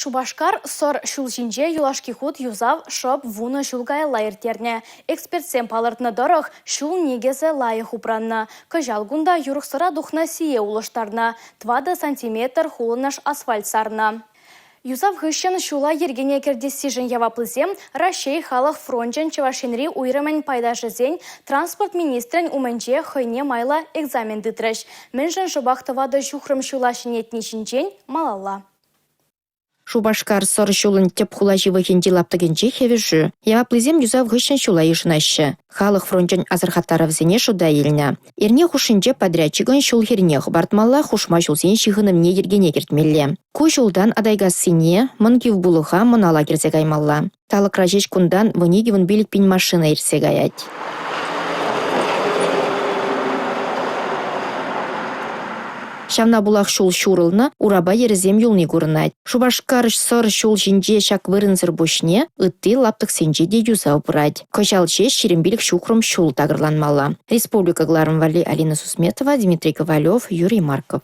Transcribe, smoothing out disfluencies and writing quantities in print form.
Шупашкар Сӑр ҫул ҫинче юлашки хут юсав шӑп вунӑ ҫул каялла ирттернӗ. Экспертсем палӑртнӑ тӑрӑх, ҫул никӗсӗ лайӑх упраннӑ. Кӑҫал кунта юрӑхсӑра тухнӑ сие улӑштарнӑ, тӑватӑ сантиметр хулӑнӑш асфальт сарнӑ. Юсав хыҫҫӑн ҫула йӗркене кӗртессишӗн яваплисем Раҫҫей халӑх фрончӗн Чӑваш Енри уйрӑмӗн пайташӗсен транспорт министрӗн умӗнче хӑйне майлӑ экзамен тытрӗҫ. Мӗншӗн шӑпах тӑватӑ ҫухрӑм ҫула ҫӗнетни ҫинчен малалла. Шупашкар Сӑр ҫулӑн тӗп хула ҫывӑхӗнчи лаптӑкӗнче хӗвӗшӳ. Яваплисем юсав хыҫҫӑн ҫула йышӑнаҫҫӗ. Халӑх фрончӗн асӑрхаттарӑвӗсене шута илнӗ. Эрне хушшинче подрядчикӑн ҫул хӗррине хӑпартмалла, хушма ҫулсен ҫыхӑнӑвне йӗркене кӗртмелле. Ку ҫултан Атайкассине, Мӑн Кивпулӑха, Мӑнала кӗрсе каймалла. Талӑкра ҫеҫ кунтан 12-15 пин машина иртсе каять. Ҫавна пулах ҫул ҫурӑлнӑ, урапа йӗрӗсем юлни курӑнать. Шупашкар Сӑр ҫул ҫинче ҫак вырӑнсӑр пуҫне ытти лаптӑксенче те юсав пырать. Кӑҫал ҫеҫ 25 ҫухрӑм ҫул такӑрланмалла. Республика кӑларӑм валли Алина Сусметова, Дмитрий Ковалев, Юрий Марков.